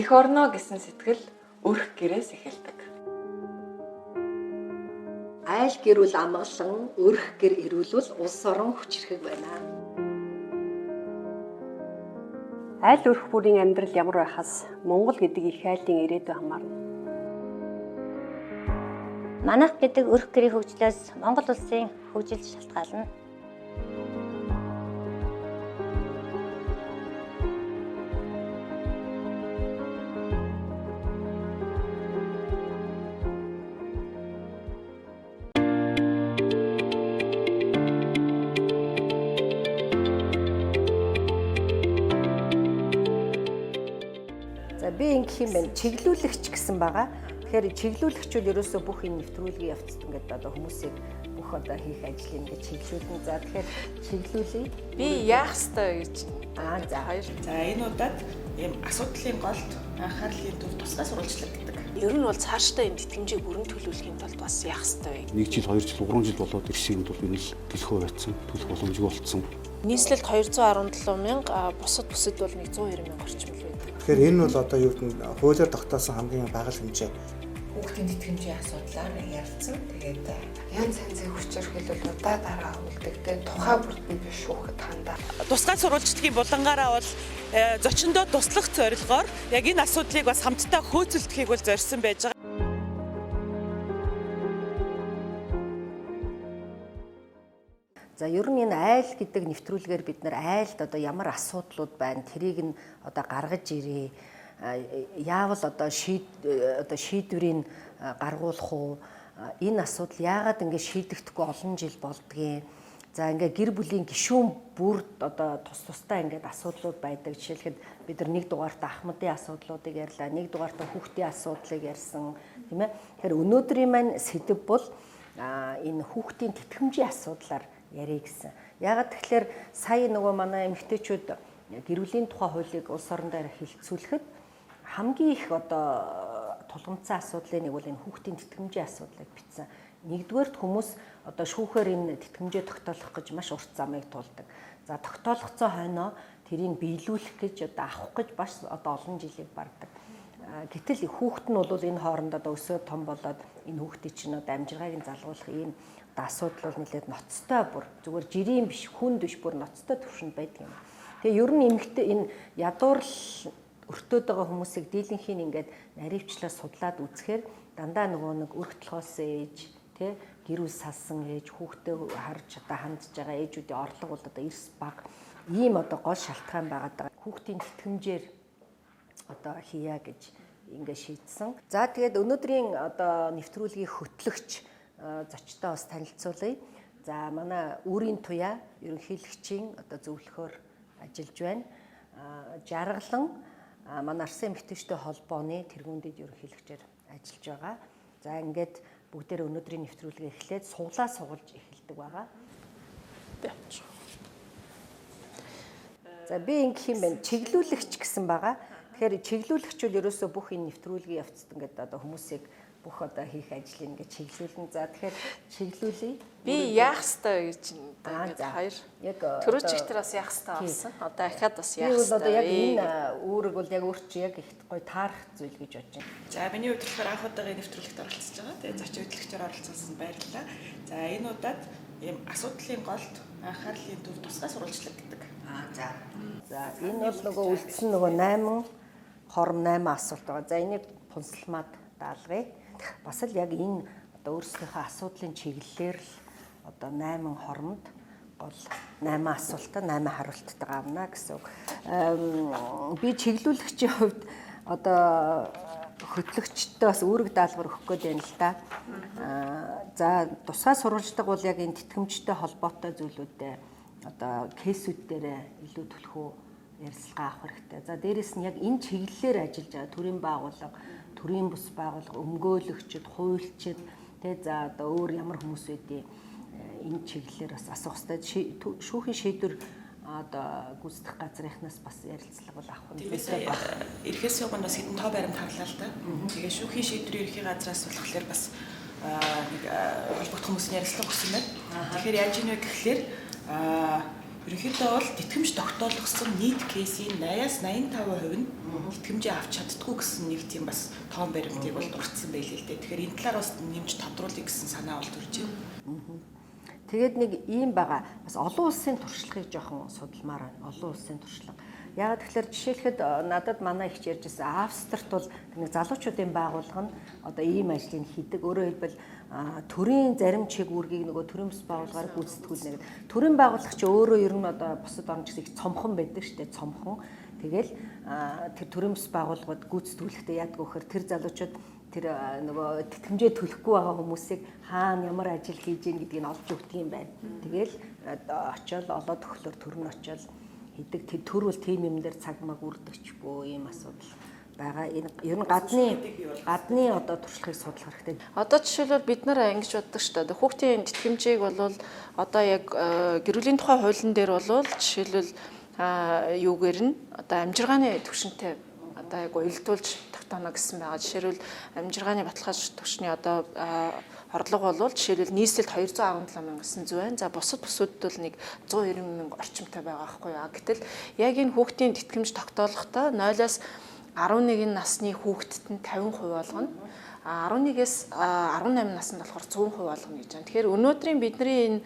Эх орноо гэсэн сэтгэл өрх гэрээс эхэлдэг. Айл гэр бүл амгалан, өрх гэр эрүүлвэл улс орон хүчирхэг байна. Айл өрх бүрийн амьдрал ямар байхаас Монгол гэдэг их айлын ирээдүй хамаарна. Манайх гэдэг өрх гэрийн хөгжлөөс Монгол улсын хөгжил шалтгаална. За би ингэх юм байна. Чиглүүлэгч гэсэн байгаа. Тэгэхээр чиглүүлэгч бол ерөөсөө бүх энэ нэвтрүүлгийн явцад ингээд одоо хүмүүсийг бүх одоо хийх ажлыг ингээд чиглүүлнэ. За тэгэхээр чиглүүлье. Би яах ёстой гэж Аа за. хоёр. За энэ удаад ийм асуудлын голд анхаарлын төв тусгай сурвалжлаг гэдэг. Ер нь бол цаашдаа энэ тэтгэмжийг бүрэн төлөвлөхийн тулд бас яах ёстой вэ? 1 жил, 2 жил, 3 жил болоод ирсэн юмд бол энэ л төлөхөө байцсан, төлөх боломжгүй болцсон. Нийслэлд 217 мянга, бусад бүсэд бол 190 мянга орчим л байдаг. Тэгэхээр энэ бол одоо юу гэдэг нь хуулиар тогтоосон хамгийн бага хэмжээ. Хүүхдийн тэтгэмжийн асуудлаар ярилцсан. Тэгээд янз янзын хүчирхийлэл удаа дараа үлдэгдэн тухай бүрд нь биш шүүхэд хандаа. Тусгай сурвалжлагын булангаараа бол зочиндоо туслах зорилгоор яг энэ асуудлыг бас хамтдаа хөөцөлдөхийг бол зорьсон байж байгаа. За ер нь энэ айл гэдэг нэвтрүүлгээр бид нар айлд одоо ямар асуудлууд байна тэрийг нь одоо гаргаж ирээ. Яавал одоо шийдвэрийг гаргуулах уу? Энэ асуудал яагаад ингэ шийдэгдэхгүй олон жил болдгийг. За ингээ гэр бүлийн гишүүн бүрд одоо тус тустай ингээд асуудлууд байдаг. Жишээлхэд бид нар нэг дугаартаа ахмадын асуудлуудыг ярьлаа, нэг дугаартаа хүүхдийн асуудлыг ярьсан, тийм ээ. Тэгэхээр өнөөдрийн маань сэдэв бол энэ хүүхдийн тэтгэмжийн асуудлаар ярих гэсэн. Яагаад тэгэхээр сая нөгөө манай эмэгтэйчүүд гэр бүлийн тухай хуулийг улс орон дээр хилцүүлэхэд хамгийн их одоо тулгамдсан асуудлын нэг бол энэ хүүхдийн тэтгэмжийн асуудлыг бичсэн. Нэгдүгээрт хүмүүс одоо шүүхээр энэ тэтгэмжээ тогтоолох гэж маш урт замыг туулдаг. За тогтоолгоцсон хойноо тэрийг биелүүлэх гэж одоо авах гэж бас одоо олон жилийг бардаг. Гэтэл хүүхэд нь бол энэ хооронд одоо өсөөд том болоод энэ хүүхдийн чинь одоо амжиргааг нь залгуулах ийм одоо асуудал бол нэлээд ноцтой бүр зүгээр жирийн биш хүнд биш бүр ноцтой төвшөнд байдаг юм. Тэгээ ер нь эмэгтэй энэ ядуурл өртөөд байгаа хүмүүсийг дийлэнхийн ингээд наривчлаа судлаад үзэхээр дандаа нөгөө нэг өрх толгоос ээж тэ гэр бүл салсан ээж хүүхдээ харж одоо хандж байгаа ээжүүдийн орлого бол одоо эрс бага ийм одоо гол шалтгаан байгаад байгаа. Хүүхдийн тэтгэмжээр одоо хийя гэж ингээ шийдсэн. За тэгээд өнөөдрийн одоо нэвтрүүлгийн хөтлөгч зочтой бас танилцуулъя. За манай Үүрийн туяа ерөнхийлөгчийн одоо зөвлөхөөр ажиллаж байна. Жаргалан манай Арсын эмэгтэйчтэй холбооны тэргүүндэд ерөнхийлөгчөөр ажиллаж байгаа. За ингээд бүгдээр өнөөдрийн нэвтрүүлгээ эхлээд суглаа сугалж эхэлдэг байгаа. За би ингэх юм байна. Чиглүүлэгч гэсэн байгаа. Тэгэхээр чиглүүлэгч бол ерөөсөө бүх энэ нэвтрүүлгийн явцад ингээд одоо хүмүүсийг бүх одоо хийх ажлыг ингээд чиглүүлнэ. За тэгэхээр чиглүүлье. Би яах ёстой гэж Аа ингээд за. хоёр. Яг Түрүү чигтэр бас яах ёстой болсон. Одоо ахаад бас Би яах бол одоо ёстой яг вэ? энэ үүрэг бол яг өөр чи яг их гоё таарах зүйл гэж бодож байна. За миний хувьд болохоор анх удаага нэвтрүүлэгт оролцож байгаа. Тэгээ зочин хөтлөгчөөр оролцсон баярлалаа. За энэ удаад ийм асуудлын голд анхаарлын төв тусгай сурвалжлаг гэдэг. Аа за. За энэ бол нөгөө үлдсэн нөгөө 8 хором 8 асуулт байгаа. За энийг пунсалмаад даалгая. Бас л яг энэ одоо өөрсдийнхөө асуудлын чиглэлээр л одоо 8 хормод гол 8 асуултаа 8 хариулттайгаа авна гэсэн үг. Би чиглүүлэгчийн хувьд одоо хөтлөгчдөө бас үүрэг даалгавар өгөх гээд байна л да. За тусгай сурвалжлага бол яг энэ тэтгэмжтэй холбоотой зүйлүүдээ одоо кейсүүд дээр илүү түлхүү ярилцлага авах хэрэгтэй. За дээрэс нь яг энэ чиглэлээр ажиллаж байгаа төрийн байгууллага, төрийн бус байгууллага, өмгөөлөгчд, хуульчид тэ за одоо өөр ямар хүмүүс байдгийг энэ чиглэлээр бас асуух хэрэгтэй. Шүүхийн шийдвэр одоо гүйцэтгэх газрынхнаас бас ярилцлага бол авах нь Тэрнээсээ эрхээс явган бас хэдэн тоо баримт харлаа л да. Тэгээ шүүхийн шийдвэрийн ерхий газраас болохоор бас нэг холбогдох хүмүүсийн ярилцлага өгсөн байна. Тэгэхээр яаж ийнэ вэ гэхлээр Ерөнхийдөө бол тэтгэмж тогтоолгосон нийт кейсийн 80-аас 85% нь тэтгэмжээ авч чаддгүй гэсэн нэг тийм бас тоон баримтыг бол дурдсан байлээ л дээ. Тэгэхээр энэ талаар бас нэмж тодруулъя гэсэн санаа бол төрж байна. Тэгээд нэг ийм байгаа. Бас олон улсын туршлагыг жоохон судалмаар байна. Олон улсын туршлага. Яагаад тэгэхээр жишээлхэд надад манай ихч ярьж байсан Австрт бол нэг залуучуудын байгууллага нь одоо ийм ажлыг хийдэг. Өөрөөр хэлбэл төрийн зарим чиг үүргийг нөгөө төрийн бус байгууллагаар гүйцэтгүүлнэ гэдэг. Төрийн байгууллага чи өөрөө ер нь одоо бусад орн ч гэсэн их цомхон байдаг шүү дээ. Цомхон. Тэгэл тэр төрийн бус байгууллагууд гүйцэтгүүлэхдээ яадаг вэ гэхээр тэр залуучууд тэр нөгөө тэтгэмжээ төлөхгүй байгаа хүмүүсийг хаана ямар ажил хийж гин гэдгийг нь олж өгдөг юм байна. Тэгэл очиод олоод төхлөөр төр нь очиод хийдэг. Тэр төр бол тийм юм дээр цаг маг үрдэгчгүй ийм асуудал байгаа. Энэ ер нь гадны одоо туршлагыг судлах хэрэгтэй. Одоо жишээлбэл бид нар ингэж боддог шүү дээ. Хүүхдийн тэтгэмжийг бол одоо яг гэр бүлийн тухай хуулийн дээр бол жишээлбэл юугээр нь одоо амжиргааны түвшинтэй одоо яг уялдуулж тогтооно гэсэн байгаа. Жишээлбэл амжиргааны баталгаажих түвшний одоо орлого бол жишээлбэл нийслэлд 217,900 байна. За бусад бүсүүдэд бол нэг 190 мянга орчимтай байгаа байхгүй юу. Гэтэл яг энэ хүүхдийн тэтгэмж тогтоолохдоо 0-аас 11 насны хүүхдэд нь 50% болгоно. 11-ээс 18 наснд болохоор 100% болгоно гэж байна. Тэгэхээр өнөөдрийн бидний энэ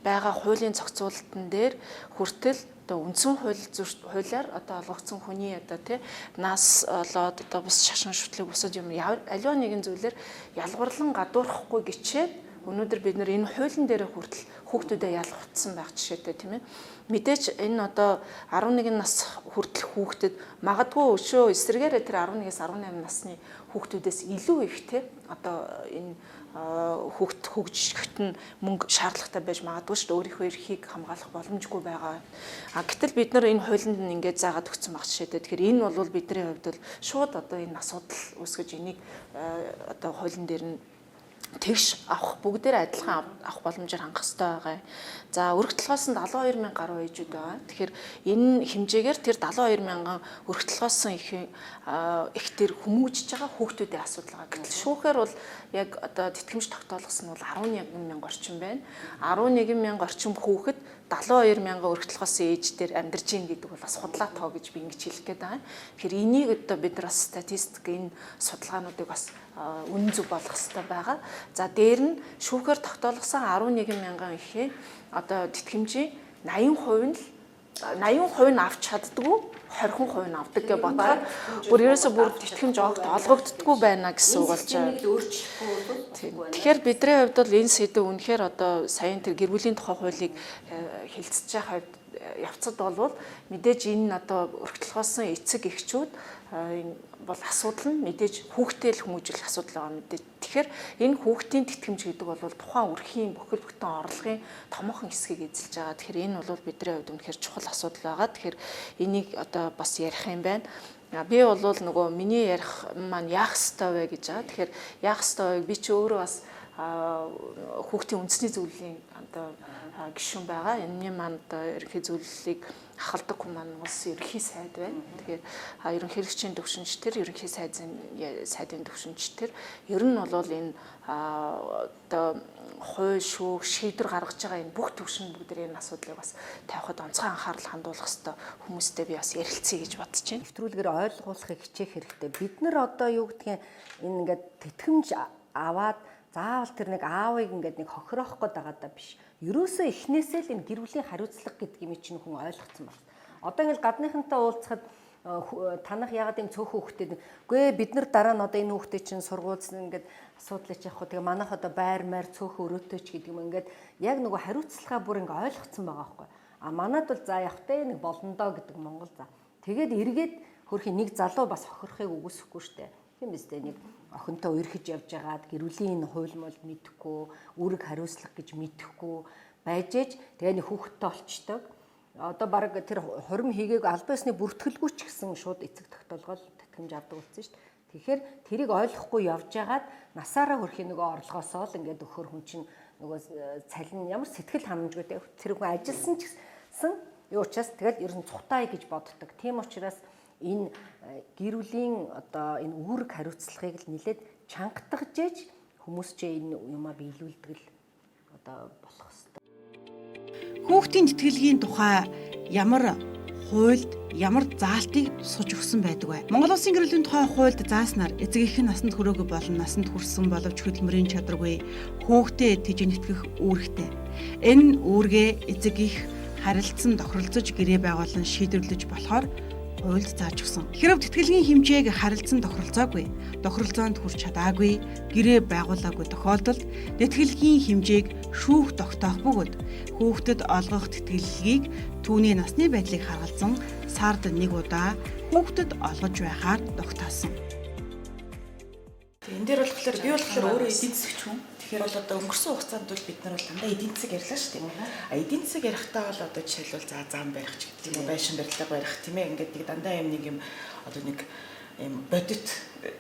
байгаа хуулийн зохицуулалтан дээр хүртэл одоо үндсэн хууль хуулиар одоо олгогдсон хүний одоо тий нас олоод одоо бус шашин шүтлэг бусад юм аливаа нэгэн зүйлээр ялгуурлан гадуурхахгүй гिचээд өнөөдөр бид нар энэ хуулийн дээрээ хүртэл хүүхдүүдэд ялгавцсан байх жишээтэй тийм ээ. Мэдээж энэ одоо 11 нас хүртэл хүүхдэд магадгүй өшөө эсрэгээрээ тэр 11-ээс 18 насны хүүхдүүдээс илүү их те одоо энэ хүүхд хөгжихэд нь мөнгө шаардлагатай байж магадгүй шүү дээ. Өөрийнхөө эрхийг хамгаалах боломжгүй байгаа. А гэтэл бид нар энэ хуулинд нь ингээд заагаад өгсөн баг жишээтэй. Тэгэхээр энэ бол бидний хувьд бол шууд одоо энэ асуудал үүсгэж энийг одоо хуулийн дээр нь тэгш авах бүгдээр адилхан авах боломжоор хангах хэрэгтэй байгаа. За өрх толгойсон 72 мянга гаруй ээжүүд байгаа. Тэгэхээр энэ хэмжээгээр тэр 72 мянган өрх толгойсон их тэр хүмүүжиж байгаа хүүхдүүдийн асуудал байгаа. Гэтэл шүүхээр бол яг одоо тэтгэмж тогтоолгосон нь бол 11 мянга орчим байна. 11 мянга орчим хүүхэд 72 мянган өрх толгойсон ээж дээр амьдарч ийн гэдэг бол бас худлаа тоо гэж би ингэж хэлэх гээд байгаа. Тэгэхээр энийг одоо бид нар бас статистик энэ судалгаануудыг бас үнэн зөв болгох хэрэгтэй байгаа. За дээр нь шүүхээр тогтоолгосон 11 мянган ихийн одоо тэтгэмжийн 80% нь 80% нь авч чаддгүй 20% нь авдаг гэж бодохоор бүр ерөөсө бүр тэтгэмж огт олгогддгүй байна гэсэн үг болж байгаа. Тэгэхээр бидний хувьд бол энэ сэдэв үнэхээр одоо саяын тэр гэр бүлийн тухай хуулийг хэлцэж байгаа хувьд явцад болвол мэдээж энэ одоо өргөтөлгөөсөн эцэг эхчүүд энэ бол асуудал нь мэдээж хүүхдээ л хүмүүжүүлэх асуудал байгаа мэдээж. Тэгэхээр энэ хүүхдийн тэтгэмж гэдэг бол тухайн өрхийн бүхэл бүтэн орлогын томоохон хэсгийг эзэлж байгаа. Тэгэхээр энэ бол бидний хувьд үнэхээр чухал асуудал байгаа. Тэгэхээр энийг одоо бас ярих юм байна. Би бол нөгөө миний ярих маань яах ёстой вэ гэж байгаа. Тэгэхээр яах ёстой вэ? Би чи өөрөө бас хүүхдийн үндэсний зөвлөлийн одоо гишүүн байгаа. Энэний маань одоо ерөнхий зөвлөлийг ахалдаг хүн маань улсын ерөнхий сайд байна. Тэгэхээр ерөнхийлөгчийн төвшинч төр, ерөнхий сайдын төвшинч төр ер нь бол энэ одоо хууль шүүх шийдвэр гаргаж байгаа энэ бүх төвшин бүгд энэ асуудлыг бас тавихад онцгой анхаарал хандуулах ёстой хүмүүстэй би бас ярилцъя гэж бодож байна. Нэвтрүүлгээр ойлгуулахыг хичээх хэрэгтэй. Бид нар одоо юу гэдгийг энэ ингээд тэтгэмж аваад заавал тэр нэг аавыг ингээд нэг хохироох гээд байгаа даа биш. Ерөөсөө эхнээсээ л энэ гэр бүлийн хариуцлага гэдэг юм чинь хүн ойлгоцсон байна. Одоо ингээд гадныхантай уулзахад танах ягаад юм цөөхөн хүүхдэд үгүй ээ бид нар дараа нь одоо энэ хүүхдээ чинь сургуулсан ингээд асуудал ч явах. Тэгээ манайх одоо байр маяр цөөхөн өрөөтэй ч гэдэг юм ингээд яг нөгөө хариуцлагаа бүр ингээд ойлгоцсон байгаа байхгүй. А манад бол за явах те нэг болондоо гэдэг Монгол за. Тэгээд эргээд хөрхийн нэг залуу бас хохирохыг үгүйсэхгүй штэ. Тийм биз дээ нэг охинтой үерхэж явж байгаад гэр бүлийн энэ хууль мол мэдэхгүй, үүрэг хариуцлага гэж мэдэхгүй байж ээж тэгээ нэг хүүхэдтэй олчдог. Одоо баг тэр хурим хийгээг албан ёсны бүртгэлгүй ч гэсэн шууд эцэг тогтоолгол тэтгэмж авдаг болсон шүү дээ. Тэгэхээр тэрийг ойлгохгүй явж байгаад насаараа хөрхийн нөгөө орлогоосоо л ингээд өхөр хүн чинь нөгөө цалин ямар сэтгэл ханамжгүй тэр хүн ажилласан ч гэсэн юу учраас тэгэл ер нь цухтаа гэж боддог. Тийм учраас энэ гэр бүлийн одоо энэ үүрэг хариуцлагыг л нилээд чангатгаж ээж хүмүүс ч энэ юмаа биелүүлдэг л одоо болох хэвээр. Хүүхдийн тэтгэлгийн тухай ямар хуульд ямар заалтыг тусгаж өгсөн байдаг вэ? Монгол Улсын гэр бүлийн тухай хуульд зааснаар эцэг эх нь насанд хүрээгүй болон насанд хүрсэн боловч хөдөлмөрийн чадваргүй хүүхдээ тэжин итгэх үүрэгтэй. Энэ үүргээ эцэг их харилцан тохиролцож гэрээ байгуулан шийдвэрлэж болохоор хуульд зааж өгсөн. Хэрв тэтгэлгийн хэмжээг харилцан тохиролцоогүй, тохиролцоонд хүрч чадаагүй, гэрээ байгуулаагүй тохиолдолд тэтгэлгийн хэмжээг шүүх тогтоох бөгөөд хүүхдэд олгох тэтгэлгийг түүний насны байдлыг харгалзан сард нэг удаа хүүхдэд олгож байхаар тогтоосон. Энэ дээр болохоор би болохоор өөрөө эдийн засгч хүн. Тэгэхээр бол одоо өнгөрсөн хугацаанд бол бид нар бол дандаа эдийн засаг ярьлаа шүү дээ. А эдийн засаг ярихдаа бол одоо жишээлбэл за зам барих ч гэдэг юм уу, байшин барилга барих тийм ээ. Ингээд нэг дандаа юм нэг юм одоо нэг юм бодит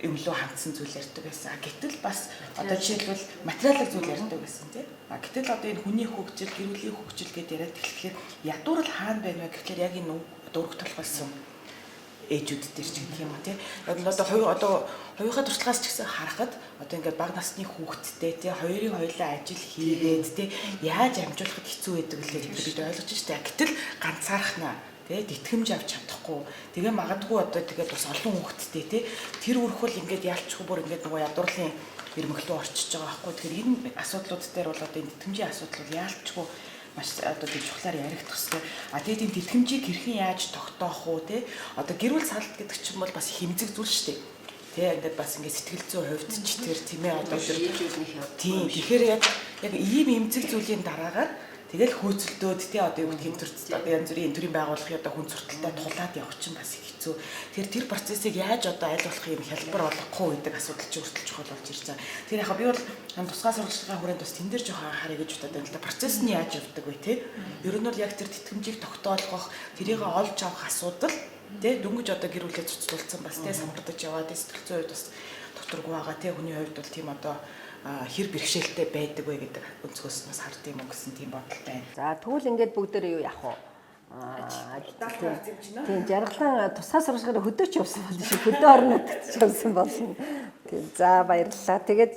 юм лөө хандсан зүйл ярьдаг байсан. А гэтэл бас одоо жишээлбэл материалын зүйл ярьдаг байсан тийм. А гэтэл одоо энэ хүний хөгжил, гэр бүлийн хөгжил гэдээ яриад тэгэхээр ядуурл хаана байна вэ гэхлээр яг энэ дөрөв толгойлсон ээжүүд дээр ч гэх юм уу тий. Яг л одоо хувь одоо хувийнхаа туршлагаас ч гэсэн харахад одоо ингээд бага насны хүүхэдтэй тий хоёрын хоёлаа ажил хийгээд тий яаж амжуулахад хэцүү байдаг лээ гэдэг бид ойлгож штэ. Гэтэл ганцаархнаа тий тэтгэмж авч чадахгүй. Тэгээ магадгүй одоо тэгээд бас олон хүүхэдтэй тий тэр үрхэл ингээд ялчгүй бүр ингээд нөгөө ядуурлын ирмэглөө орчиж байгаа байхгүй. Тэгэхээр энэ асуудлууд дээр бол одоо энэ тэтгэмжийн асуудал бол яалчгүй маш одоо тийм чухлаар яригдах хэрэгтэй. А тэгээд энэ тэтгэмжийг хэрхэн яаж тогтоох уу те? Одоо гэр бүл салт гэдэг чинь бол бас хэмзэг зүйл шүү дээ. Тэ ингээд бас ингээд сэтгэл зүйн хувьд ч тэр тийм ээ одоо тэр тийм тэгэхээр яг яг ийм эмзэг зүйлийн дараагаар тэгэл хөөцөлдөөд тий одоо юу гэдгийг төр одоо янз бүрийн төрийн байгууллагын одоо хүн сурталтай тулаад явах чинь бас их хэцүү. Тэгэхээр тэр процессыг яаж одоо аль болох юм хялбар болгох уу гэдэг асуудал чинь хүртэл чухал болж ирж байгаа. Тэр яг би бол тусгай сурвалжлагын хүрээнд бас тэн дээр жоохон анхаарай гэж бодоод байна л да. Процесс нь яаж явдаг вэ тий? Ер нь бол яг тэр тэтгэмжийг тогтоолгох, тэрийг олж авах асуудал тий дөнгөж одоо гэр бүлээ цуцлуулсан бас тий самгардаж яваа тий сэтгэл зүйн хувьд бас докторгүй байгаа тий хүний хувьд бол тийм одоо хэр бэрхшээлтэй байдаг вэ гэдэг өнцгөөс бас хард юм уу гэсэн тийм бодолтой байна. За тэгвэл ингээд бүгдээрээ юу яах вэ? Тийм жаргалан тусгай сурвалжлагаар хөдөө ч явсан болно шиг хөдөө орон нутагт ч явсан болно. Тийм за баярлалаа. Тэгээд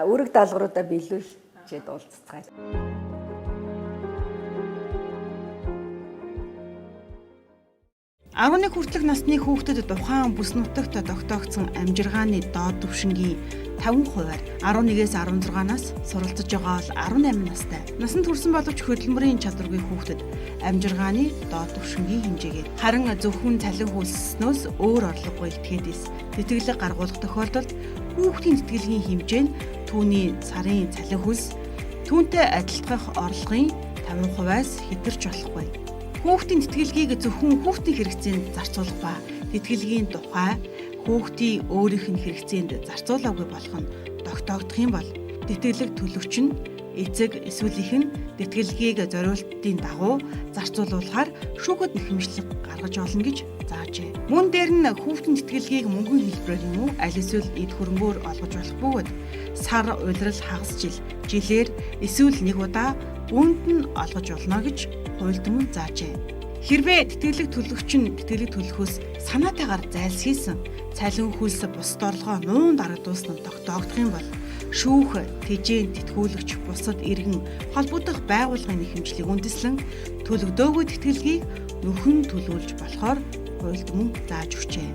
үүрэг даалгавруудаа биелүүлчихэд уулзцгаая. 11 хүртэлх насны хүүхдэд тухайн бүс нутагт тогтоогдсон амжиргааны доод түвшингийн 50%-аар 11-ээс 16 нас суралцж байгаа бол 18 настай. Насанд хүрсэн боловч хөдөлмөрийн чадваргүй хүүхдэд амжиргааны доод түвшингийн хэмжээгээр харин зөвхөн цалин хөлснөөс өөр орлогогүй этгээдээс тэтгэлэг гаргуулах тохиолдолд хүүхдийн тэтгэлгийн хэмжээ нь түүний сарын цалин хөлс түүнтэй адилтгах орлогын 50%-аас хэтэрч болохгүй. Хүүхдийн тэтгэлгийг зөвхөн хүүхдийн хэрэгцээнд зарцуулах ба тэтгэлгийн тухай хүүхдийн өөрийнх нь хэрэгцээнд зарцуулаагүй болох нь тогтоогдох юм бол тэтгэлэг төлөгч нь эцэг эсвэл их нь тэтгэлгийг зориултын дагуу зарцуулуулахаар шүүхэд нэхэмжлэг гаргаж олно гэж заажээ. Мөн дээр нь хүүхдийн тэтгэлгийг мөнгөн хэлбэрээр юм уу аль эсвэл эд хөрөнгөөр олгож болох бөгөөд сар, улирал, хагас жил, жилээр эсвэл нэг удаа үүнд нь олгож болно гэж хуульд мөн заажээ. Хэрвээ тэтгэлэг төлөгч нь тэтгэлэг төлөхөөс санаатайгаар зайлсхийсэн цалин хөлс бусад орлогоо нуун дарагдуулсан нь тогтоогдох юм бол шүүх, тэжээн, тэтгүүлэгч, бусад иргэн холбогдох байгууллагын нэхэмжлийг үндэслэн төлөгдөөгүй тэтгэлгийг нөхөн төлүүлж болохоор хуульд мөн зааж өгчээ.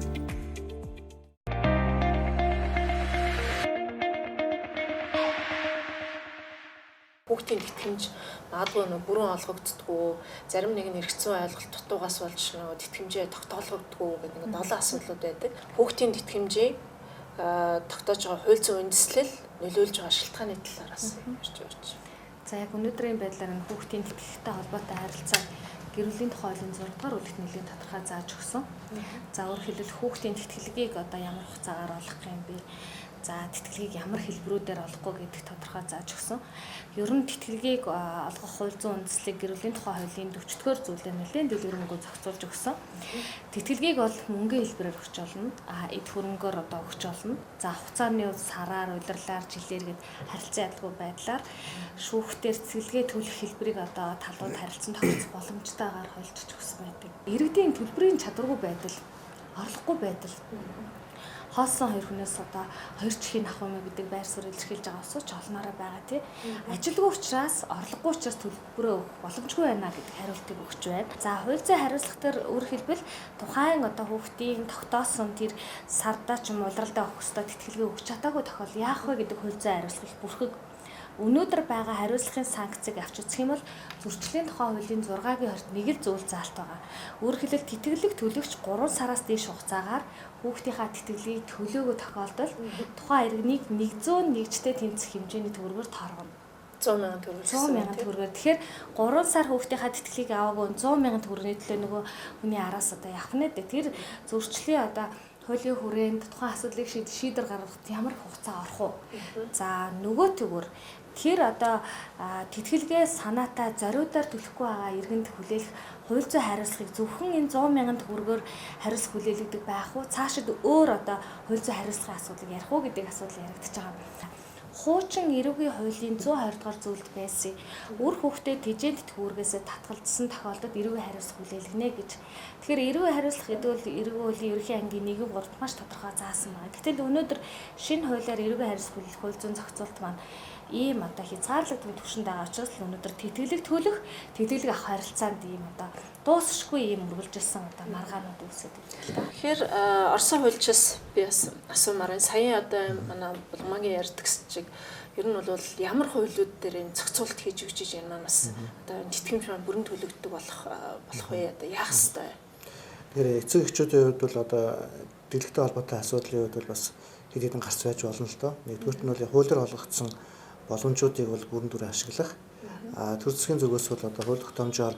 Хүүхдийн тэтгэмж магадгүй нөө бүрэн олгогддгүү, зарим нэг нь эргэцэн ойлголт дутуугаас болж нөө тэтгэмжээ тогтоолгогддгүү гэдэг нэг долоон асуудлууд байдаг. Хүүхдийн тэтгэмжийг тогтоож байгаа хууль зүйн үндэслэл нөлөөлж байгаа шалтгааны талаар бас ярьж байна. За яг өнөөдрийн байдлаар энэ хүүхдийн тэтгэлэгтэй холбоотой харилцааг гэр бүлийн тухай хуулийн 6 дугаар бүлэгт нэлээд тодорхой зааж өгсөн. За өөрөөр хэлбэл хүүхдийн тэтгэлгийг одоо ямар хугацаагаар олгох юм бэ? За тэтгэлгийг ямар хэлбэрүүдээр олохгүй гэдгийг тодорхой зааж өгсөн. Ер нь тэтгэлгийг олгох хууль зүйн үндэслэлийг гэр бүлийн тухай хуулийн 40-р зүйлээр нэлээд дэлгэрэнгүй зохицуулж өгсөн. Тэтгэлгийг бол мөнгөний хэлбэрээр өгч болно. Эд хөрөнгөөр одоо өгч болно. За хугацааны хувьд сараар, улирлаар, жилээр гээд харилцан ядалгүй байдлаар шүүхтэр тэтгэлгээ төлөх хэлбэрийг одоо талууд харилцан тохиролцох боломжтойгоор хуульчилж өгсөн байдаг. Иргэдийн төлбөрийн чадваргүй байдал, орлогогүй байдал Хоолсон хоёр хүнээс одоо хоёр чихийг авах юм гэдэг байр суурь илэрхийлж байгаа улсууд ч олноороо байгаа тий. Ажилгүй учраас, орлогогүй учраас төлбөрөө өгөх боломжгүй байна гэдэг хариултыг өгч байна. За хууль зүйн хариуцлага төр өөрөөр хэлбэл тухайн одоо хүүхдийн тогтоосон тэр сардаа ч юм улиралдаа өгөх ёстой тэтгэлгээ өгч чадаагүй тохиол яах вэ гэдэг хууль зүйн хариуцлага их бүрхэг. Өнөөдөр байгаа хариуцлагын санкцыг авч үзэх юм бол зөрчлийн тухай хуулийн 6-гийн 21 л зүйл заалт байгаа. Өөрөөр хэлбэл тэтгэлэг төлөгч 3 сараас дээш хугацаагаар хүүхдийнхаа тэтгэлгийг төлөөгөө тохиолдолд тухайн иргэнийг 100 нэгжтэй тэнцэх хэмжээний төгрөгөөр тооргоно. 100 мянган төгрөг. 100 мянган төгрөгөөр. Тэгэхээр 3 сар хүүхдийнхаа тэтгэлгийг аваагүй 100 мянган төгрөгийн төлөө нөгөө хүний араас одоо явах нэ. Тэр зөрчлийн одоо хуулийн хүрээнд тухайн асуудлыг шийдвэр гаргахад ямар их хугацаа орох вэ? За нөгөө төгөр тэр одоо тэтгэлгээ санаатай зориудаар төлөхгүй байгаа иргэнд хүлээх хууль зүйн хариуцлагыг зөвхөн энэ 100 мянган төгрөгөөр хариуцлага хүлээлгдэг байх уу? Цаашид өөр одоо хууль зүйн хариуцлагын асуудлыг ярих уу гэдэг асуудал яригдчихэж байгаа. Хуучин эрүүгийн хуулийн 120 дугаар зүйлд байсан. Үр хүүхдээ тэжээнд тэтгэвргээсээ татгалзсан тохиолдолд эрүүгийн хариуцлага хүлээлгэнэ гэж. Тэгэхээр эрүүгийн хариуцлага гэдэг бол эрүүгийн хуулийн ерөнхий ангийн 1-3 маш тодорхой заасан байна. Гэтэл өнөөдөр шинэ хуулиар эрүүгийн хариуцлага хүлээлгэх хууль зүйн зохицуулалт маань ийм одоо хязгаарлагдсан түвшинд байгаа учраас л өнөөдөр тэтгэлэг төлөх, тэтгэлэг авах харилцаанд ийм одоо дуусшгүй ийм үргэлжилсэн одоо маргаанууд үүсээд байна л да. Тэгэхээр Орсын хуульчаас би бас асуумаар байна. Саяын одоо манай Булмагийн ярьдаг чиг ер нь бол ямар хуулиуд дээр энэ зохицуулалт хийж өгч иж энэ маань бас одоо энэ тэтгэмж маань бүрэн төлөгддөг болох болох вэ? Одоо яах ёстой вэ? Тэгэхээр эцэг эхчүүдийн хувьд бол одоо тэтгэлэгтэй холбоотой асуудлын хувьд бол бас хэд хэдэн гарц байж болно л доо. Нэгдүгüрт нь бол хуулиар олгогдсон боломжуудыг бол бүрэн дүрээр ашиглах. А төр засгийн зүгээс бол одоо хууль тогтоомжоор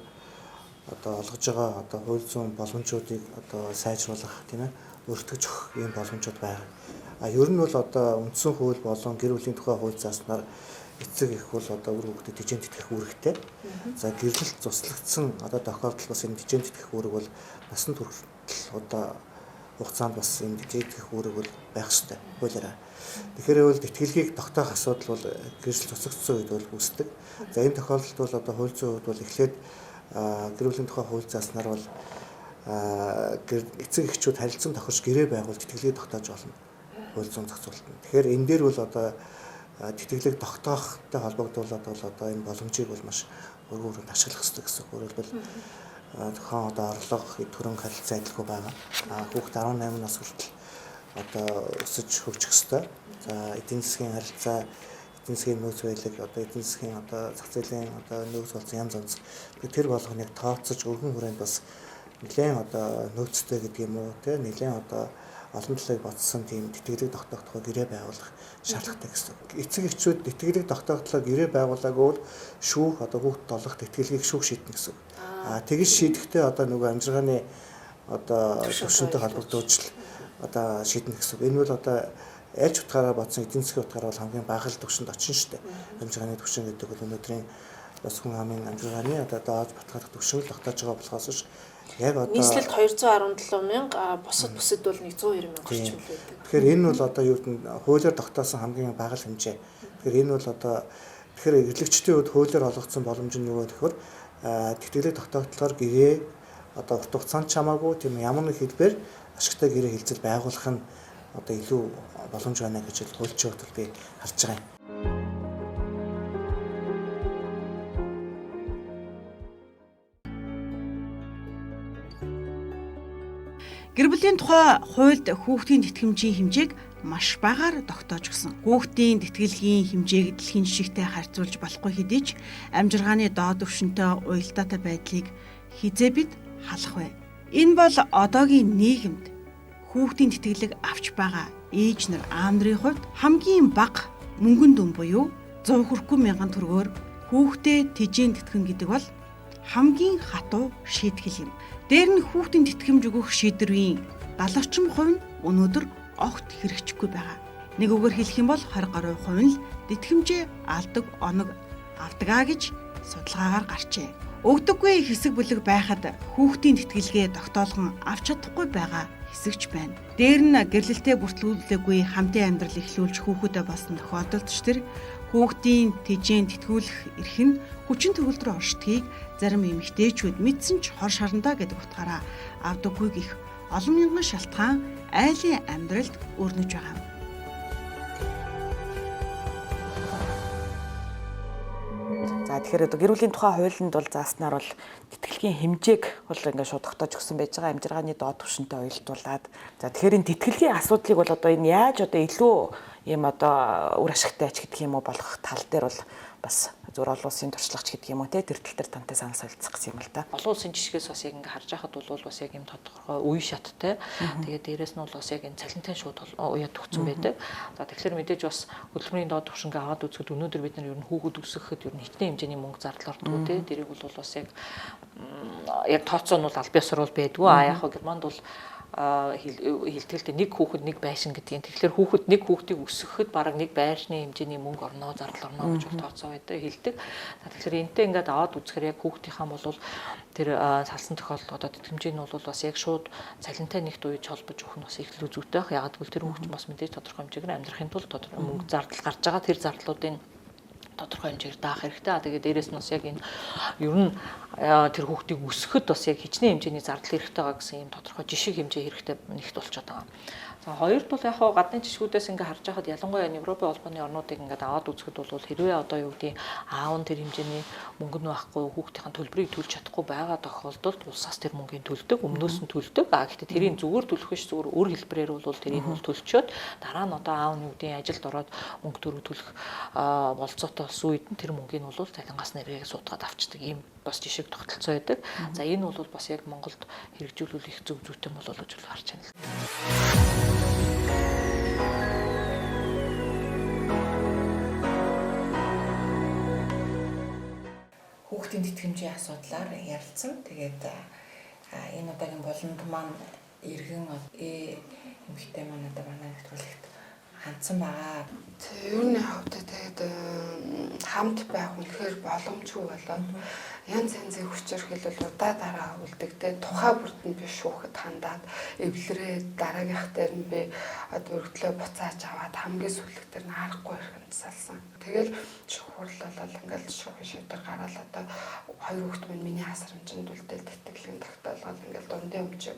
одоо олгож байгаа одоо хууль зүйн боломжуудыг одоо сайжруулах тийм ээ өртөж өгөх ийм боломжууд байгаа. А ер нь бол одоо үндсэн хууль болон гэр бүлийн тухай хууль зааснаар эцэг эх бол одоо үр хүүхдэд тэжээн тэтгэх үүрэгтэй. За гэрлэлт цуслагдсан одоо тохиолдол бас энэ тэжээн тэтгэх үүрэг бол насан турш одоо хугацаанд бас энэ тэжээн тэтгэх үүрэг бол байх ёстой хуулиараа. Тэгэхээр бол тэтгэлгийг тогтоох асуудал бол гэрэл цуцлагдсан үед бол үүсдэг. За энэ тохиолдолд бол одоо хууль зүйн хувьд бол эхлээд гэр бүлийн тухай хууль зааснаар бол эцэг эхчүүд харилцан тохирч гэрээ байгуулж тэтгэлгийг тогтоож болно. Хууль зүйн зохицуулалт нь. Тэгэхээр энэ дээр бол одоо тэтгэлэг тогтоохтой холбогдуулаад бол одоо энэ боломжийг бол маш өргөн өргөнд ашиглах ёстой гэсэн. Өөрөөр хэлбэл тохион одоо орлого, эд хөрөнгө харилцаа адилгүй байгаа. Хүүхэд 18 нас хүртэл одоо өсөж хөгжих ёстой. За эдийн засгийн харилцаа, эдийн засгийн нөөц байлаг, одоо эдийн засгийн одоо зах зээлийн одоо нөөц болсон янз янз. Тэр болгоныг тооцож өргөн хүрээнд бас нэлээд одоо нөөцтэй гэдэг юм уу те нэлээд одоо олон талыг бодсон тийм тэтгэлэг тогтоох тухай гэрээ байгуулах шаардлагатай гэсэн. Эцэг эхчүүд тэтгэлэг тогтоох талаар гэрээ байгуулаагүй бол шүүх одоо хүүхд олох тэтгэлгийг шүүх шийднэ гэсэн. А тэгж шийдэхдээ одоо нөгөө амжиргааны одоо төвшөнтэй холбогдуулж одоо шийднэ гэсэн. Энэ бол одоо аль ч утгаараа бодсон эдийн засгийн утгаараа бол хамгийн бага л төвшөнд очино шүү дээ. Амжиргааны төвшин гэдэг бол өнөөдрийн бас хүн амын амжиргааны одоо доож батгаах төвшин л тогтоож байгаа болохоос ш яг одоо нийслэлд 217 мянга, бусад бол 190 мянга орчим л байдаг. Тэгэхээр энэ бол одоо юу гэдэг нь хуулиар тогтоосон хамгийн бага л хэмжээ. Тэгэхээр энэ бол одоо тэгэхээр эрхлэгчдийн хувьд хуулиар олгогдсон боломж нь юу вэ гэхээр тэтгэлэг тогтоогдлохоор гэрээ одоо урт хугацаанд ч хамаагүй тийм ямар нэг хэлбэр ашигтай гэрээ хилцэл байгуулах нь одоо илүү боломж байна гэж хуульчийн хувьд би харж байгаа юм. Гэр бүлийн тухай хуульд хүүхдийн тэтгэмжийн хэмжээг маш багаар тогтоож өгсөн. Хүүхдийн тэтгэлгийн хэмжээг дэлхийн жишгтэй харьцуулж болохгүй хэдий ч амжиргааны доод түвшинтэй уялдаатай байдлыг хизээ бид халах вэ? Энэ бол одоогийн нийгэмд хүүхдийн тэтгэлэг авч байгаа ээж нар аав нарын хувьд хамгийн бага мөнгөн дүн буюу 100 хүрэхгүй мянган төгрөгөөр хүүхдээ тэжээн тэтгэн гэдэг бол хамгийн хатуу шийтгэл юм. Дээр нь хүүхдийн тэтгэмж өгөх шийдвэрийн 70 орчим хувь нь өнөөдөр огт хэрэгжихгүй байгаа. Нэг үгээр хэлэх юм бол 20 гаруй хувь нь л тэтгэмжээ алдаг оног авдгаа гэж судалгаагаар гарчээ. Өгдөггүй хэсэг бүлэг байхад хүүхдийн тэтгэлгээ тогтоолгон авч чадахгүй байгаа хэсэгч байна. Дээр нь гэрлэлтэд бүртгүүлээгүй хамтын амьдрал эхлүүлж хүүхэдээ болсон тохиолдолд ч тэр хүүхдийн тэжээн тэтгүүлэх эрх нь хүчин төгөлдрөө оршдгийг зарим эмэгтэйчүүд мэдсэн ч хор шарандаа гэдэг утгаараа авдаггүй гэх олон мянган шалтгаан айлын амьдралд өрнөж байгаа юм. За, тэгэхээр одоо гэр бүлийн тухай хуулинд бол зааснаар бол тэтгэлгийн хэмжээг бол ингээд шууд тогтоож өгсөн байж байгаа, амжиргааны доод түвшинтэй уялдуулаад. За, тэгэхээр энэ тэтгэлгийн асуудлыг бол одоо энэ яаж одоо илүү ийм одоо үр ашигтай ч гэдэг юм уу болгох тал дээр бол бас зөв олон улсын туршлагач гэдэг юм уу те, тэр тал дээр тантай санал солилцох гэсэн юм л да. Олон улсын жишгээс бас яг ингээ харж байхад бол бас яг юм тодорхой үе шаттай. Тэгээд дээрэс нь бол бас яг энэ цалинтай шууд уяад өгсөн байдаг. За, тэгэхээр мэдээж бас хөдөлмөрийн доод түвшингээ аваад үзэхэд өнөөдөр бид нар ер нь хүүхэд өсгөхөд ер нь хичнээн хэмжээний мөнгө зардал ордгоо те. Тэрийг бол бас яг тооцоо нь бол аль биесээр бол байдгүй. А яг Германд бол хэлтгэлтэй нэг хүүхэд нэг байшин гэдгийг. Тэгэхээр хүүхэд нэг хүүхдийг өсгөхөд бараг нэг байршны хэмжээний мөнгө орноо, зардал орноо гэж бол тооцоо байдаг, хэлдэг. Тэгэхээр энтэй ингээд аваад үзэхээр яг хүүхдийнхаа бол тэр салсан тохиолдолд одоо тэтгэмжийг нь бол бас яг шууд цалинтай нэгт үеж холбож өгөх нь бас их илүү зүйтэй байх. Ягаад гэвэл тэр хүүхд бас мэдээж тодорхой хэмжээгээр амьдрахын тулд тодорхой мөнгө зардал гарч байгаа. Тэр зардлуудын тодорхой хэмжээгээр даах хэрэгтэй. Тэгээд дээрэс нь бас яг энэ ер нь тэр хүүхдийг өсгөхөд бас яг хичнээн хэмжээний зардал хэрэгтэй байгаа гэсэн ийм тодорхой жишг хэмжээ хэрэгтэй нэгт болчиход байгаа. За, хоёрт бол яг хаа гадны жишгүүдээс ингээ харж байхад ялангуяа Европын холбооны орнуудыг ингээд аваад үзэхэд бол хэрвээ одоо юу гэдгийг аав нь тэр хэмжээний мөнгө нь байхгүй, хүүхдийн төлбөрийг төлж чадахгүй байгаа тохиолдолд улсаас тэр мөнгийг төлдөг, өмнөөс нь төлдөг. А гэхдээ тэрийг зүгээр төлөх биш, зүгээр өр хэлбэрээр бол тэрийг бол төлчөөд дараа нь одоо аав нь юу гэдгийг ажилд ороод мөнгө төгрөг төлөх болцоотой болсон үед нь тэр мөнгийг нь бол цалингаас нэрээ суудгаад авчдаг ийм бас жишг тогтолцоо байдаг. За, энэ бол бас яг Монголд хэрэгжүүлвэл их зөв зүйтэй болов гэж харж байна. Хүүхдийн тэтгэмжийн асуудлаар ярилцсан. Тэгээд энэ удаагийн болонд маань иргэн эмэгтэй маань одоо манай нэвтрүүлэгт хандсан байгаа. Ер нь хувьд тэгээд хамт байх үнэхээр боломжгүй болоод янз янзын хүчирхийлэл удаа дараа үлдэгдээ, тухай бүрд нь би шүүхэд хандаад эвлэрээ, дараагийнх дээр нь би одоо өргөдлөө буцааж аваад хамгийн сүүлх дээр нь аргагүй ирэхэн тасалсан. Тэгэл шүүх хурал болол ингээл шүүхийн шийдвэр гараад одоо хоёр хүүхэд минь миний асрамжинд үлдээл тэтгэлгийн тогтоолгол ингээл дундын өмчөг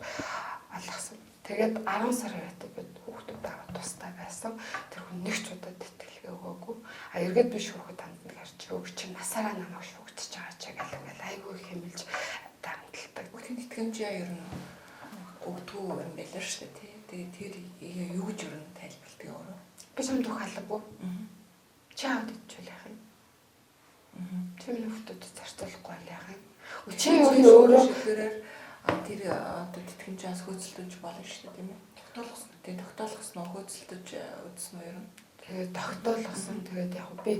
алгасан. Тэгээд 10 сар байдаг бид хүүхдүүд аваад тустай байсан. Тэр хүн нэг ч удаа тэтгэлгээ өгөөгүй. А эргээд би шүүхэд хандна гэж чи өг чи насаараа намайг шүүгдэж байгаа ч гэл ингээл айгүй хэмэлж дарамталдаг. Хүүхдийн тэтгэмжээ ер нь өгдгүү юм байлаа шүү дээ тий. Тэгээд тэр юу гэж ер нь тайлбарладаг өөрөө? Би чамд өгөх албагүй. Чи аваад идчихвэл яах юм? Чи миний хүүхдүүдэд зарцуулахгүй бол яах юм? Чи юу өөрөө тэр одоо тэтгэмжээс хөөцөлдөж болно шүү дээ, тийм ээ. Тогтоолгосон. Тэгээ тогтоолгосон уу, хөөцөлдөж үзсэн үү ер нь? Тэгээд тогтоолгосон. Тэгээд яг би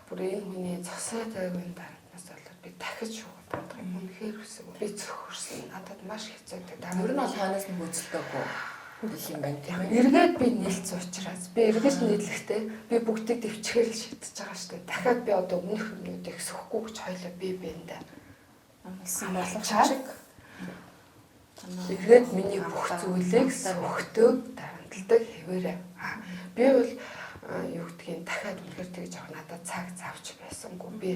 бүр энэ хүний цосоо тайван дарамтнаас болоод би дахиж шүүхэд хандах юм үнэхээр хүсэв. Би цөхөрсөн. Надад маш хэцүү. Тэгээд ер нь бол ханаас нь хөөцөлдөөгүй юм байна, тийм ээ. Эргээд би нийлцсэн учраас би эргэж нийлэхдээ би бүгдийг дэвчгээр л шидэж байгаа шүү дээ. Дахиад би одоо өмнөх юмнуудыг сөхгүй гэж хоёлаа би биэндээ амлсан боломжтой. Эргээд миний бүх зүйлийг сөхтөө дарамталдаг хэвээрээ. Би бол юу гэдгийг дахиад үнэхээр тэгж авах надад цаг завч байсангүй. Би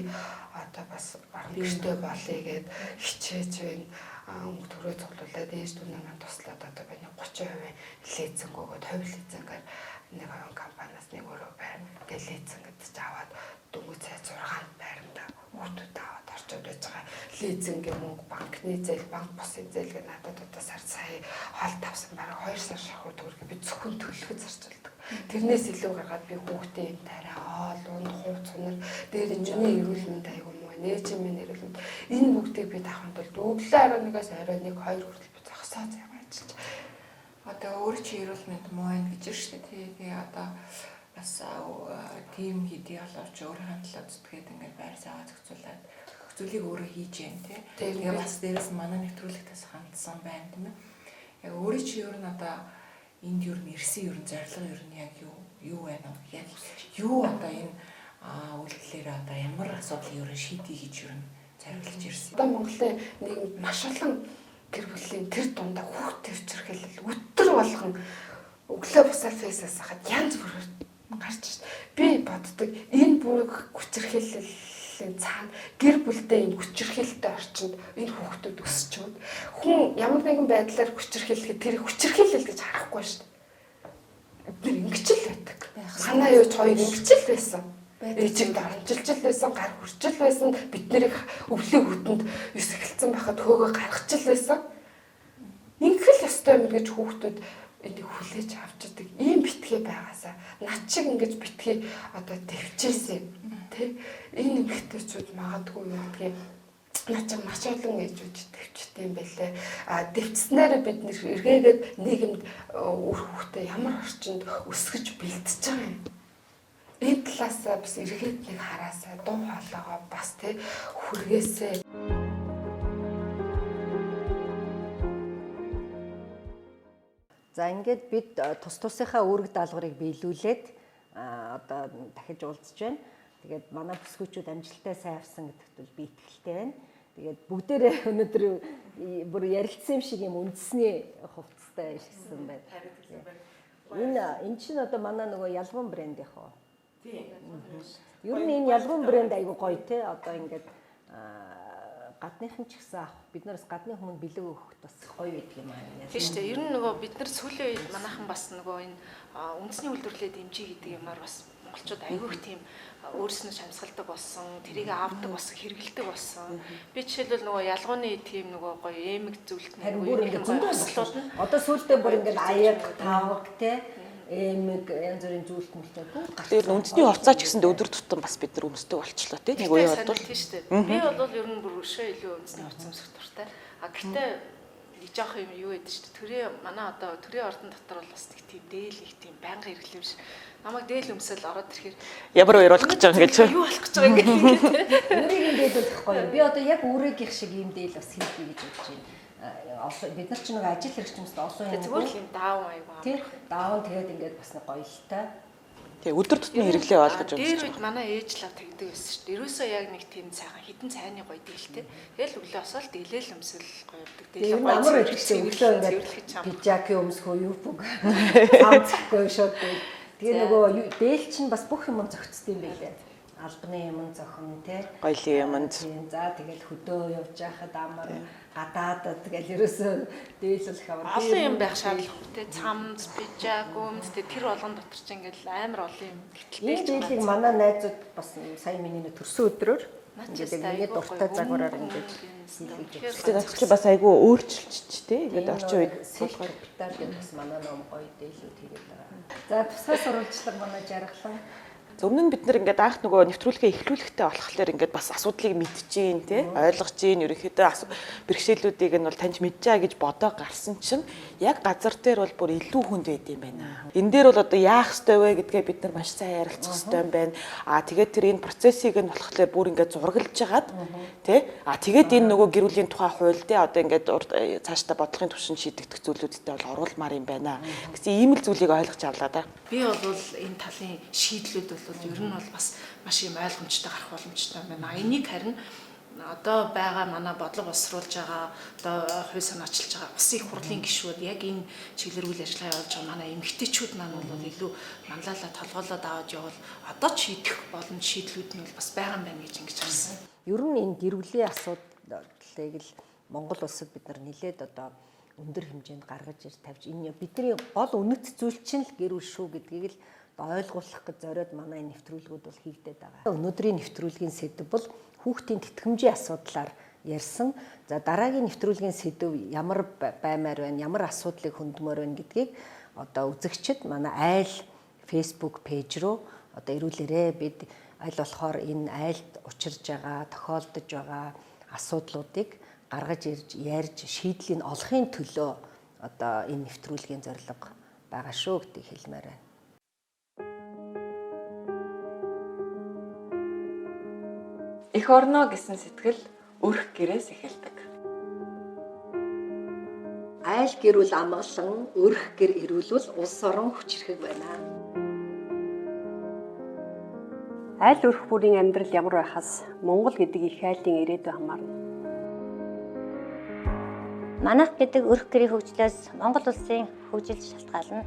одоо бас орон гэртэй болъё гэд хичээж байна. Өнгө төрөө цуглуулад ээж дүүнээ маань туслаад одоо би 30% лизинг өгөөд хувь лизингээр 1% компаниас нэг өрөө байр гээ лизинг гэж аваад дөнгөж цай 6 байранда хүүхдүүд аваад орчод байж байгаа. Лизингийн мөнгө, банкны зээл, банк бусын зээл гэх надад одоо сар сая хоол тавсан бараг 2 сар шахуу төгрөг би зөвхөн төлөхөд зарцуулдаг. Тэрнээс илүү гаргаад би хүүхдээ юм тариа, хоол, унд, хувц сунар дээр миний эрүүл мэнд аягүй муу, нээжин минь эрүүл мэнд энэ бүгдийг би давахын тулд өглөө 11-аас орой 1 2 хүртэл би зогсоо заяа ажиллаж. Одоо өөрөө чи эрүүл мэнд муу байна гэж шүү дээ. Тэгээ одоо бас тийм хэдий боловч өөрийнхөө төлөө зүтгээд ингээд байр саваа зохицуулаад бүх зүйлийг өөрөө хийж яан тий. Тэгээ бас дээрэс манай нэвтрүүлэгтээс хандсан байна, тийм ээ. Яг өөрөө чи ер нь одоо энд ер нь ирсэн ер нь зорилго ер нь яг юу байна вэ? Яг юу одоо энэ үйлдэлээр одоо ямар асуудлыг ер нь шийдье гэж ер нь зориглож ирсэн. Одоо Монголын нийгэмд маш олон гэр бүлийн тэр дундаа хүүхд төвчрхэл өтөр болгон өглөө бусаад фейсээс хахад янз бүрээр гарч шít. Би боддог энэ бүр хүчирхийлэл асуудлын цаана гэр бүлдээ ийм хүчирхийлэлтэй орчинд энэ хүүхдүүд өсчөөд хүн ямар нэгэн байдлаар хүчирхийлэхэд тэр хүчирхийлэл гэж харахгүй шүү дээ. Бид нар ингэж л байдаг. Манай юу ч хоёр ингэж л байсан. Ээжийг доромжилж л байсан, гар хүрчил байсан. Бид нарыг өвлийн хүтэнд юс эхэлсэн байхад хөөгөө гаргаж л байсан. Ингэх л ёстой юм гэж хүүхдүүд энийг хүлээж авчдаг. Ийм битгий байгаасаа над шиг ингэж битгий одоо төвчээсэй тэ. Энэ эмэгтэйчүүд магадгүй юу гэдгийг над чиг маш олон ээжүүд төвчтэй юм байлээ. А дэвчснээр бид нэр эргээгээд нийгэмд үр хүүхдээ ямар орчинд өсгөж бэлтэж байгаа юм. Энэ талаасаа бас эргээд нэг хараасаа дуу хоолойгоо бас тэ хүргээсэй. За ингээд бид тус тусынхаа үүрэг даалгаврыг биелүүлээд одоо дахиж уулзж байна. Тэгээд манай бүсгүйчүүд амжилттай сайн авсан гэдэгт бол би итгэлтэй байна. Тэгээд бүгдээрээ өнөөдөр бүр ярилцсан юм шиг юм үндэсний хувцастай ирсэн байна. Энэ чинь одоо манай нөгөө ялгуун брэнд яг уу. Тийм. Ер нь энэ ялгуун брэнд айгу гоё те. Одоо ингээд гадныхан ч гэсэн авах бид нараас гадны хүмүүнд бэлэг өгөхөд бас гоё байдаг юм аа. Тийм шүү дээ. Ер нь нөгөө бид нар сүүлийн үед манайхан бас нөгөө энэ үндэсний үйлдвэрлэлээ дэмжиж гэдэг юмар бас монголчууд айгүйх тийм өөрснөө шамсгалдаг болсон, тэрийг авдаг болсон, хэрэгэлдэг болсон. Би жишээлбэл нөгөө ялгууны тийм нөгөө гоё эмэг зүйлт нөгөө юм зөндөө хослууд одоо сүүлдээ бүр ингээд аяг, тавг те эмэг янз бүрийн зүйлт мөлтөө бүгд гарч. Тэр үндэсний хувцас ч гэсэнд өдөр тутам бас бид нар өмсдөг болчлоо тий. Нэг үе бодвол тийм шүү дээ. Би бол ер нь бүр өшөө илүү үндэсний хувцас өмсөх дуртай. А гэхдээ нэг жоох юм юу гэдэг шүү дээ. Төрийн манай одоо төрийн ордон дотор бол бас нэг тийм дээл их тийм байнга хэрэглэв ш. Намайг дээл өмсөл ороод ирэхээр ямар үер болох гэж байгаа юм гэж. Юу болох гэж байгаа юм гэж. Өөрийг нь дээл болох гоё. Би одоо яг өөрөөгийнх шиг ийм дээл бас хийдгий гэж бодож байна. Бид нар ч нэг ажил хэрэгч хүмүүст олон юм. Зүгээр л юм даавн аягүй. Тий. Даавн тэгээд ингээд бас нэг гоёлтой. Тий, өдөр тутмын хэрэглээ ойлгож байна. Дээр үед манай ээж лав тэгдэг байсан шүү дээ. Ерөөсөө яг нэг тийм сайхан хитэн цайны гоё дээлтэй. Тэгэл өглөө осол дээлэл өмсөл гоё явдаг. Дээлэл гоё. Амар байдаг шүү. Өглөө ингээд пижаки өмсөх үү, юбг. Цамцгүй шууд. Тэгээ нөгөө дээл чинь бас бүх юм зөгцдөг юм байлээ. Албаны юм зохин тий. Гоёлын юмд. За тэгэл хөдөө явж байхад амар гадаадад тэгэл ерөөсөө дээлүүлэх амар. Олон юм байх шаардлагагүй тий. Цамц, пижак, өмс тий тэр болгон дотор чинь ингээл амар олон юм. Гэтэл дээлийг манай найзууд бас сая миний нэ төрсөн өдрөөр ингээд миний дуртай загвараар ингээд хийлгэж. Гэхдээ наач чи бас айгүй өөрчлөлч тий. Ингээд орчин үед болохоор капитал гэдэг бас манай ном гоё дээлүүд хийгээд байгаа. За тусгай сурвалжлага манай жаргалан. Өмнө нь бид нар ингээд анх нөгөө нэвтрүүлгээ эхлүүлэхдээ болохоор ингээд бас асуудлыг мэдчихээн тий ойлгож гин ерөнхийдөө бэрхшээлүүдийг нь бол таньж мэдж байгаа гэж бодоо гарсан чинь яг газар дээр бол бүр илүү хүнд байд юм байна. Энэ дээр бол одоо яах ёстой вэ гэдгээ бид нар маш сайн ярилцах ёстой юм байна. Аа тэгээд тэр энэ процессыг нь болохоор бүр ингээд зураглаж хагаад тий аа тэгээд энэ нөгөө гэр бүлийн тухай хууль тий одоо ингээд цаашдаа бодлогын түвшинд шийдэгдэх зүйлүүдтэй бол оруулмаар юм байна гэсэн ийм л зүйлийг ойлгож авлаа да. Би бол энэ талын шийдлүүд бол ер нь бол бас маш юм ойлгомжтой гарах боломжтой юм байна. Энийг харин одоо байгаа манай бодлого боловсруулж байгаа одоо хууль санаачилж байгаа улсын их хурлын гишүүд яг энэ чиглэлээр үйл ажиллагаа явуулж байгаа манай эмэгтэйчүүд маань бол илүү манлайлаа толгоолоод аваад явбал одоо ч шийдэх боломж шийдлүүд нь бол бас байгаа юм байна гэж ингэж харсан. Ер нь энэ гэр бүлийн асуудлыг л Монгол улсад бид нар нэлээд одоо өндөр хэмжээнд гаргаж ир тавьж энэ бидний гол үнэт зүйл чинь л гэр бүл шүү гэдгийг л ойлгуулах гэж зориод манай нэвтрүүлгүүд бол хийгдээд байгаа. Өнөөдрийн нэвтрүүлгийн сэдэв бол хүүхдийн тэтгэмжийн асуудлаар ярьсан. За дараагийн нэвтрүүлгийн сэдэв ямар баймаар байна, ямар асуудлыг хөндмөр байна гэдгийг одоо үзэгчид манай айл Facebook пэйж рүү одоо ирүүлээрэ. Бид аль болохоор энэ айлд учирж байгаа, тохиолдож байгаа асуудлуудыг гаргаж ирж ярьж шийдлийг олохын төлөө одоо энэ нэвтрүүлгийн зорилго байгаа шүү гэдгийг хэлмээр байна. Эх орноо гэсэн сэтгэл өрх гэрээс эхэлдэг. Айл гэр бүл амгалан, өрх гэр эрүүлвэл улс орон хүчирхэг байна. Айл өрх бүрийн амьдрал ямар байхаас Монгол гэдэг их айлын ирээдүй хамаарна. Манайх гэдэг өрх гэрийн хөгжлөөс Монгол улсын хөгжил шалтгаална.